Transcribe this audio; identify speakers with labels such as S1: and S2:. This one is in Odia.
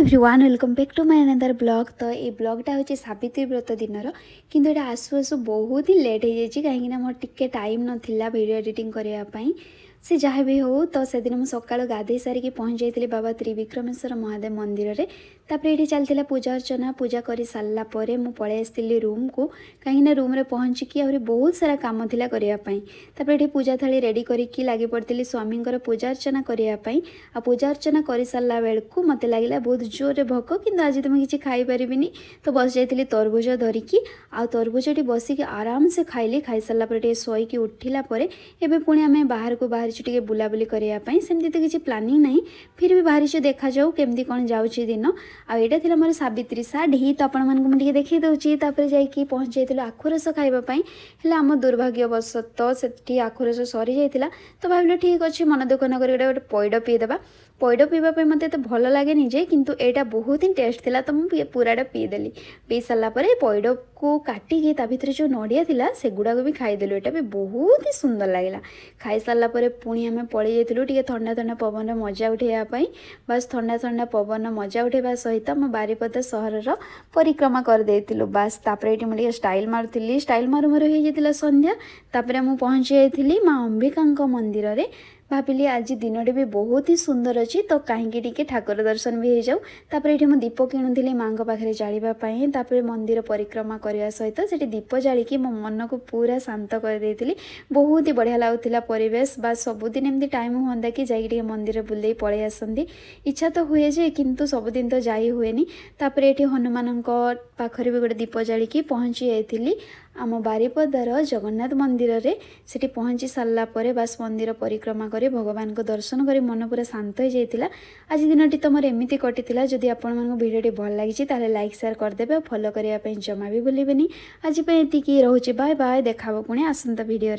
S1: Everyone, welcome back to my another vlog. ତ ଏଇ ବ୍ଲଗ୍ଟା ହେଉଛି ସାବିତ୍ରୀ ବ୍ରତ ଦିନର, କିନ୍ତୁ ଏଇଟା ଆସୁ ଆସୁ ବହୁତ ହିଁ ଲେଟ୍ ହେଇଯାଇଛି, କାହିଁକିନା ମୋର ଟିକେ ଟାଇମ୍ ନଥିଲା ଭିଡ଼ିଓ ଏଡ଼ିଟିଂ କରିବା ପାଇଁ। ସେ ଯାହା ବି ହେଉ, ତ ସେଦିନ ମୁଁ ସକାଳୁ ଗାଧେଇ ସାରିକି ପହଞ୍ଚି ଯାଇଥିଲି ବାବା ତ୍ରିବିକ୍ରମେଶ୍ୱର ମହାଦେବ ମନ୍ଦିରରେ। ତାପରେ ଏଇଠି ଚାଲିଥିଲା ପୂଜା ଅର୍ଚ୍ଚନା। ପୂଜା କରି ସାରିଲା ପରେ ମୁଁ ପଳେଇ ଆସିଥିଲି ରୁମ୍କୁ, କାହିଁକିନା ରୁମ୍ରେ ପହଞ୍ଚିକି ଆହୁରି ବହୁତ ସାରା କାମ ଥିଲା କରିବା ପାଇଁ। ତାପରେ ଏଠି ପୂଜା ଥାଳି ରେଡ଼ି କରିକି ଲାଗି ପଡ଼ିଥିଲି ସ୍ୱାମୀଙ୍କର ପୂଜା ଅର୍ଚ୍ଚନା କରିବା ପାଇଁ। ଆଉ ପୂଜା ଅର୍ଚ୍ଚନା କରିସାରିଲା ବେଳକୁ ମୋତେ ଲାଗିଲା ବହୁତ ଜୋରରେ ଭୋକ, କିନ୍ତୁ ଆଜି ତ ମୁଁ କିଛି ଖାଇପାରିବିନି। ତ ବସିଯାଇଥିଲି ତରଭୁଜ ଧରିକି ଆଉ ତରଭୁଜଟି ବସିକି ଆରାମସେ ଖାଇଲି। ଖାଇସାରିଲା ପରେ ଟିକେ ଶୋଇକି ଉଠିଲା ପରେ ଏବେ ପୁଣି ଆମେ ବାହାରକୁ ବାହାରିଛୁ ଟିକେ ବୁଲାବୁଲି କରିବା ପାଇଁ। ସେମିତି ତ କିଛି ପ୍ଲାନିଂ ନାହିଁ, ଫିର୍ ବି ବାହାରିଛୁ, ଦେଖାଯାଉ କେମିତି କ'ଣ ଯାଉଛି ଦିନ। ଆଉ ଏଇଟା ଥିଲା ମୋର ସାବିତ୍ରୀ ଶାଢ଼ୀ, ତ ଆପଣମାନଙ୍କୁ ମୁଁ ଟିକେ ଦେଖେଇ ଦେଉଛି। ତାପରେ ଯାଇକି ପହଞ୍ଚି ଯାଇଥିଲୁ ଆଖୁ ରସ ଖାଇବା ପାଇଁ। ହେଲେ ଆମ ଦୁର୍ଭାଗ୍ୟବଶତଃ ସେଠି ଆଖୁ ରସ ସରିଯାଇଥିଲା। ତ ଭାବିଲୁ ଠିକ୍ ଅଛି, ମନ ଦୁଃଖ ନ କରି ଗୋଟେ ଗୋଟେ ପଇଡ଼ ପିଇଦେବା। ପଇଡ଼ ପିଇବା ପାଇଁ ମୋତେ ଏତେ ଭଲ ଲାଗେନି ଯେ, କିନ୍ତୁ ଏଇଟା ବହୁତ ହିଁ ଟେଷ୍ଟ ଥିଲା, ତ ମୁଁ ପୁରାଟା ପିଇଦେଲି। ପିଇ ସାରିଲା ପରେ ପଇଡ଼କୁ କାଟିକି ତା ଭିତରେ ଯେଉଁ ନଡ଼ିଆ ଥିଲା, ସେଗୁଡ଼ାକ ବି ଖାଇଦେଲୁ। ଏଇଟା ବି ବହୁତ ହିଁ ସୁନ୍ଦର ଲାଗିଲା। ଖାଇସାରିଲା ପରେ ପୁଣି ଆମେ ପଳେଇ ଯାଇଥିଲୁ ଟିକେ ଥଣ୍ଡା ଥଣ୍ଡା ପବନର ମଜା ଉଠେଇବା ପାଇଁ। ବାସ୍, ଥଣ୍ଡା ଥଣ୍ଡା ପବନ ମଜା ଉଠେଇବା ସହିତ ଆମ ବାରିପଦା ସହରର ପରିକ୍ରମା କରିଦେଇଥିଲୁ। ବାସ୍, ତାପରେ ଏଇଠି ମୁଁ ଟିକେ ଷ୍ଟାଇଲ୍ ମାରୁଥିଲି। ଷ୍ଟାଇଲ୍ ମାରୁ ମାରୁ ହେଇଯାଇଥିଲା ସନ୍ଧ୍ୟା। ତାପରେ ମୁଁ ପହଞ୍ଚି ଯାଇଥିଲି ମା ଅମ୍ବିକାଙ୍କ ମନ୍ଦିରରେ। ଭାବିଲି ଆଜି ଦିନଟି ବି ବହୁତ ହିଁ ସୁନ୍ଦର ଅଛି, ତ କାହିଁକି ଟିକେ ଠାକୁର ଦର୍ଶନ ବି ହେଇଯାଉ। ତାପରେ ଏଇଠି ମୁଁ ଦୀପ କିଣୁଥିଲି ମାଆଙ୍କ ପାଖରେ ଜାଳିବା ପାଇଁ। ତାପରେ ମନ୍ଦିର ପରିକ୍ରମା କରିବା ସହିତ ସେଠି ଦୀପ ଜାଳିକି ମୋ ମନକୁ ପୁରା ଶାନ୍ତ କରିଦେଇଥିଲି। ବହୁତ ହି ବଢ଼ିଆ ଲାଗୁଥିଲା ପରିବେଶ। ବା ସବୁଦିନ ଏମିତି ଟାଇମ୍ ହୁଅନ୍ତା କି ଯାଇକି ଟିକେ ମନ୍ଦିର ବୁଲେଇ ପଳେଇ ଆସନ୍ତି। ଇଚ୍ଛା ତ ହୁଏ ଯେ, କିନ୍ତୁ ସବୁଦିନ ତ ଯାଇ ହୁଏନି। ତାପରେ ଏଠି ହନୁମାନଙ୍କ ପାଖରେ ବି ଗୋଟେ ଦୀପ ଜାଳିକି ପହଞ୍ଚି ଯାଇଥିଲି ଆମ ବାରିପଦାର ଜଗନ୍ନାଥ ମନ୍ଦିରରେ। ସେଠି ପହଞ୍ଚି ସାରିଲା ପରେ ବାସ୍, ମନ୍ଦିର ପରିକ୍ରମା କରି ଭଗବାନଙ୍କ ଦର୍ଶନ କରି ମନ ପୁରା ଶାନ୍ତ ହେଇଯାଇଥିଲା। ଆଜି ଦିନଟି ତ ମୋର ଏମିତି କଟିଥିଲା। ଯଦି ଆପଣମାନଙ୍କୁ ଭିଡ଼ିଓଟି ଭଲ ଲାଗିଛି, ତାହେଲେ ଲାଇକ୍, ସେୟାର କରିଦେବେ ଆଉ ଫଲୋ କରିବା ପାଇଁ ଜମା ବି ଭୁଲିବେନି। ଆଜି ପାଇଁ ଏତିକି ରହୁଛି। ବାଏ ବାଏ, ଦେଖା ହେବ ପୁଣି ଆସନ୍ତା ଭିଡ଼ିଓରେ।